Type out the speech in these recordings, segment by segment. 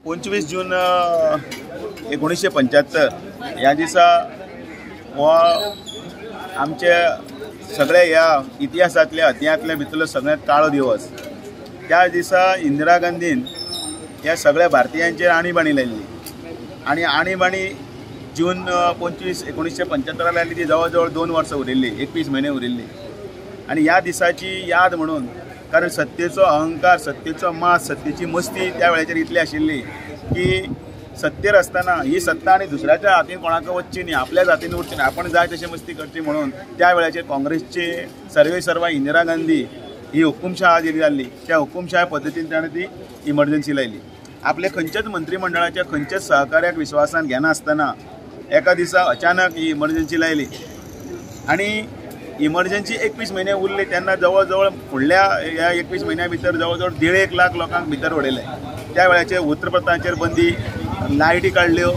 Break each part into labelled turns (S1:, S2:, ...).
S1: 25 जून 1975 ह्या दिसा हो आमच्या सगळ्या ह्या इतिहासांतल्या अध्यायांतल्या भितरलो सगळ्यांत काळो दिवस। त्या दिसा इंदिरा गांधीन ह्या सगळ्या भारतीयांचेर आणीबाणी लायिल्ली आनी आणीबाणी जून 25 1975 लायली ती जवळ जवळ 2 वर्सां उरिल्ली, 21 म्हयने उरिल्ली। आनी ह्या दिसाची याद म्हणून, कारण सत्तेचो अहंकार, सत्तेचो मास, सत्तेची मस्ती त्या वेळाचेर इतली आशिल्ली की सत्तेर आसतना ही सत्ता आनी दुसऱ्याच्या हातीन कोणाक वचची न्ही, आपल्याच हातीन उरची न्ही, आपण जाय तशी मस्ती करची म्हणून त्या वेळाचेर काँग्रेसचे सर्वे सर्वा इंदिरा गांधी ही हुकुमशाह जी जाल्ली त्या हुकुमशाह पद्दतीन ताणें ती इमर्जन्सी लायली। आपले खंयच्याच मंत्रीमंडळाच्या खंयच्याच सहकार्याक विश्वासान घेनासतना एका दिसा अचानक ही इमर्जन्सी लायली आनी इमर्जन्सी 21 म्हयने उरले तेन्ना जवळ जवळ फुडल्या ह्या 21 म्हयन्या भितर जवळ जवळ 1.5 लाख लोकांक भितर उडयले। त्या वेळाचेर वृत्तपत्रांचेर बंदी, लायटी काडल्यो,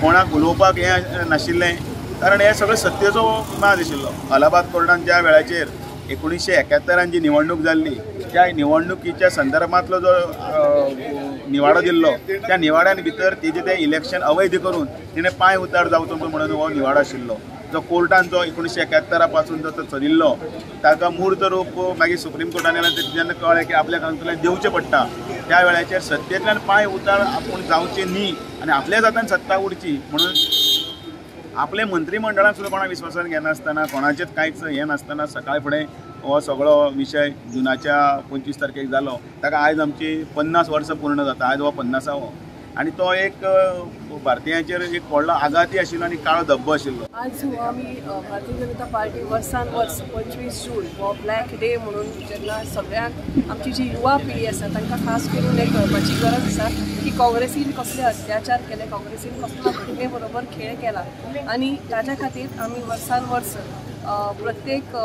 S1: कोणाक उलोवपाक हें नाशिल्लें, कारण हें सगळें सत्तेचो नाद आशिल्लो। अलाहाबाद कोर्टान ज्या वेळाचेर 1971 जी निवडणूक जाल्ली त्या निवडणुकीच्या संदर्भांतलो जो निवाडो दिल्लो त्या निवाड्यान भितर तेजें तें इलेक्शन अवैध करून तिणें पांय उतार जावचो म्हणून हो निवाडो आशिल्लो। जो कोर्टान जो 1971 पासून जो तो चलिल्लो ताका मूर्त रूप मागीर सुप्रीम कोर्टान जेन्ना कळ्ळें की आपल्या हातूंतल्यान दिवचें पडटा, त्या वेळाचेर सत्तेंतल्यान पांय उतार आपूण जावचें न्ही आनी आपल्याच हातान सत्ता उरची म्हणून आपले मंत्रीमंडळान सुद्दां कोणाक विश्वासान घेनासतना, कोणाचेच कांयच हें नासतना सकाळ फुडें हो सगळो विशय जुनाच्या 25 तारखेक जालो। ताका आयज आमची 50 वर्सां पूर्ण जाता, आयज हो 50वो आनी तो एक भारतीयांचेर एक व्हडलो आघाती आशिल्लो आनी काळो धब्बो आशिल्लो।
S2: आज हो आमी भारतीय जनता पार्टी वर्सान वर्स 25 जून हो ब्लॅक डे म्हणून जेन्ना सगळ्यांक आमची जी युवा पिळगी आसा तांकां खास करून हें कळपाची गरज आसा की काँग्रेसीन कसले अत्याचार केले, काँग्रेसीन कसलो घटने बरोबर खेळ केला आनी ताज्या खातीर आमी वर्सान वर्स प्रत्येक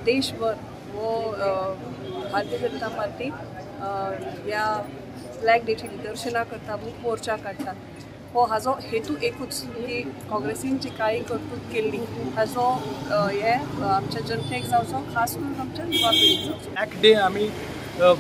S2: देशभर हो भारतीय जनता पार्टी ह्या ब्लॅक डेची निदर्शनां करता, मूक मोर्चा काडटा। हो हाजो हेतू एकूच की काँग्रेसीन जी कांय कर्तूब केल्ली हाजो हे आमच्या जनतेक जावचो, खास करून आमच्या युवा पिळगेक जावचो।
S3: ब्लॅक डे आमी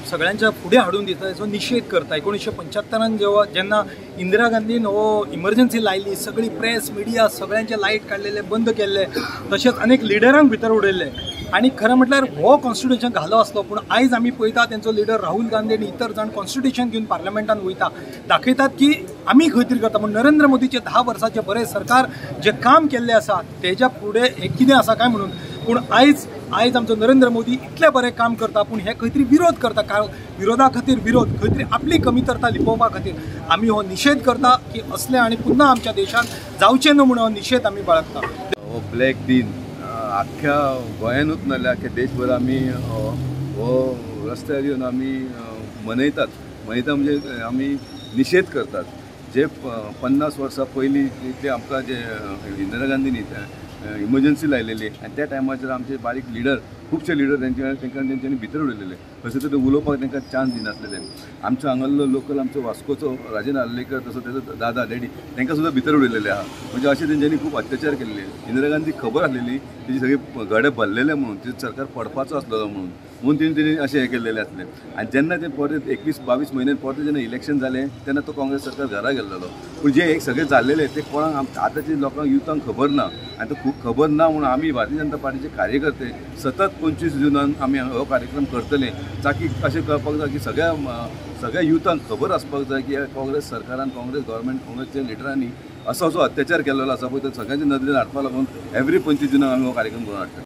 S3: सगळ्यांच्या फुडें हाडून दिता, हेचो निशेध करता। 1975 जेव्हा जेन्ना इंदिरा गांधीन हो इमर्जन्सी लायली, सगळी प्रेस मिडिया सगळ्यांचे लायट काडलेले बंद केल्ले, तशेंच अनेक लिडरांक भितर उडयल्ले आनी खरें म्हटल्यार हो कॉन्स्टिट्युशन घालो आसलो, पूण आयज आमी पळयता तेंचो लिडर राहुल गांधी आनी इतर जाण कॉन्स्टिट्युशन घेवन पार्लमेंटान वयता, दाखयतात की आमी खंय तरी करता। पूण नरेंद्र मोदीचे 10 वर्सांचे बरें सरकार जे काम केल्लें आसा तेज्या फुडें हें कितें आसा काय म्हणून, पूण आयज आयज आमचो नरेंद्र मोदी इतलें बरें काम करता, पूण हे खंय तरी विरोध करता, विरोधा खातीर विरोध, खंय तरी आपली कमितरता लिपोवपा खातीर आमी हो निशेध करता की असलें आनी पुन्हा आमच्या देशांत जावचें न्हू म्हणून हो निशेध आमी बाळगता।
S4: हो ब्लॅक दिन आख्ख्या गोंयानूच नाल्यार आख्ख्या देशभर आमी हो रस्त्यार येवन आमी मनयतात, मनयता म्हणजे आमी निशेध करतात। जे 50 वर्सां पयलीं ते आमकां जे इंदिरा गांधीनी इमर्जन्सी लायलेली आनी त्या टायमाचेर आमचे बारीक लिडर, खुबशे लिडर तांकां तेंच्यांनी भितर उडयलेले, कशें तरी उलोवपाक तांकां चान्स दिनासलेले। आमचो हांगासरलो लोकल आमचो वास्कोचो राजेंद्र आर्लेकर तसो तेजो दादा डॅडी तांकां सुद्दां भितर उडयलेले आहा। म्हणजे अशें तेंच्यांनी खूब अत्याचार केल्ले। इंदिरा गांधी खबर आसलेली तेजी सगळी गडे भरलेले म्हणून, तेजें सरकार पडपाचो आसलेलो म्हणून, म्हणून तेणी तेणी अशें हें केल्लेलें आसलें। आनी जेन्ना ते परत 21-22 म्हयन्यान परतें जेन्ना इलेक्शन जालें तेन्ना तो काँग्रेस सरकार घरा गेल्लेलो। पूण जे एक सगळें जाल्लेलें तें कोणाक आतांच्या लोकांक युथांक खबर ना आनी तो खूब खबर ना म्हणून आमी भारतीय जनता पार्टीचे कार्यकर्ते सतत 25 जुनान आमी हो कार्यक्रम करतले, ताकी अशें कळपाक जाय की सगळ्या युथांक खबर आसपाक जाय की काँग्रेस सरकारान, काँग्रेस गव्हर्मेंट, काँग्रेसच्या लिडरांनी असो असो अत्याचार केल्लो आसा पळय, तो सगळ्यांच्या नदरेन हाडपा लागून एवरी 25 जुनाक आमी हो कार्यक्रम करून हाडटा।